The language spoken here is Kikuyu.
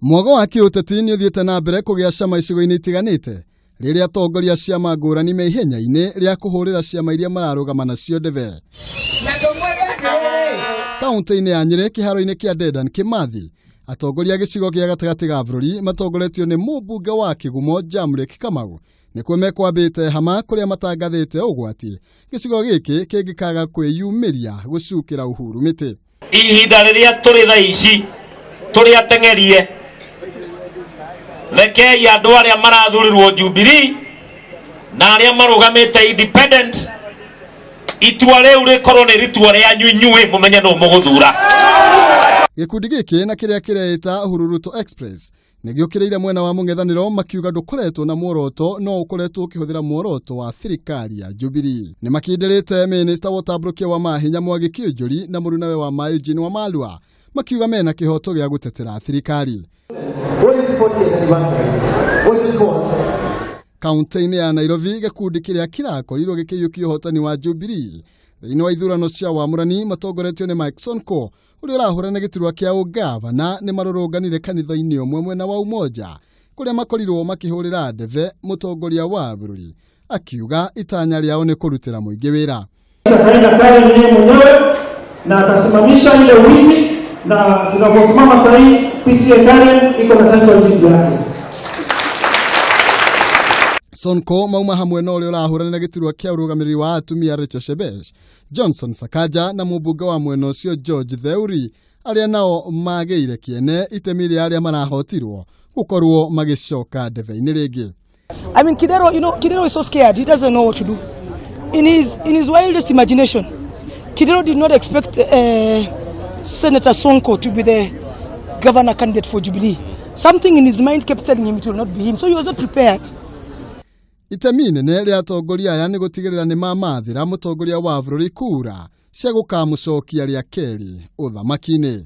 Mwago wa kĩũteti nĩ ũthiĩte na mbere kũgĩa cama icigo-inĩ itiganĩte rĩrĩa atongoria a ciama ngũrani me ihenya-inĩ rĩa kũhũrĩra ciama iria mararũgama nacio ndebe. Kaunti-inĩ ya Nyĩrĩ kĩharo-inĩ kĩa Dedan Kimathi, atongoria a gĩcigo gĩa gatagatĩ ga bũrũri matongoretio nĩ mũmbunge wa Kĩgumo Jamrick Kamau nĩkuo mekwambĩte hama kũrĩa matangathĩte ũgwati gĩcigo gĩkĩ kĩngĩkaga kwĩyumĩria gũcukĩra Uhuru mĩtĩ. Ihinda rĩrĩa tũrĩ thaa ici tũrĩ ateng'erie, rekei andũ arĩa marathurirwo Jubilee na arĩa marũgamĩte independent, itua rĩu rĩkorwo nĩ ritua rĩanyu inyuĩ, mũmenye nũ mũgũthura. Gĩkundi gĩkĩ na kĩrĩa kĩreĩta Uhuru Ruto Express nĩ gĩũkĩrĩire mwena wa mũng'ethanĩro makiuga ndũkoretwo na muoroto no ũkoretwo ũkĩhũthĩra muoroto wa thirikari ya Jubilee. Nĩ makindĩrĩte mĩnĩsta wa ũtambũrũkia wa mahinya Mwangi Kĩũnjũri na mũrunawe wa ma Eugene Wamalwa makiuga mena kĩhoto gĩa gũtetera thirikari. What is 40th anniversary? What is it called? Kaunti-inĩ ya Nairobi, gĩkundi kĩrĩa kĩrakorirwo gĩkĩiyũkia ũhotani wa Jubilee thĩinĩ wa ithurano cia wamũrani matongoretio nĩ Mike Sonko ũrĩa ũrahũrana gĩturwa kĩa ũgavana nĩ marũrũnganire kanitha-inĩ ũmwe mwena wa Umoja kũrĩa makorirwo makĩhũrĩra ndebe mũtongoria wa bũrũri akiuga itanya rĩao nĩ kũrutĩra mũingĩ wĩra. Ataenda Karen yeye mwenyewe na atasimamisha ile wizi, na tunaposimama sasa hii PCA Karen iko na title deed yake. Sonko mauma hamwe na ũrĩa ũrahũranĩra gĩturwa kĩa ũrũgamĩrĩri wa atumia Rachel Shebesh, Johnson Sakaja na mũmbunge wa mwena ũcio George Theuri arĩa nao magĩire kĩene itemi rĩa arĩa marahotirwo gũkorwo magĩcoka ndebe-inĩ rĩngĩ. I mean, Kidero, Kidero is so scared. He doesn't know what to do. In his wildest imagination, Kidero did not expect Senator Sonko to be the governor candidate for Jubilee. Something in his mind kept telling him it will not be him, so he was not prepared. Itemi inene rĩa atongoria aya nĩ gũtigĩrĩra nĩ mamathĩra mũtongoria wa bũrũri kura cia gũkamũcokia rĩa kerĩ ũthamaki-inĩ.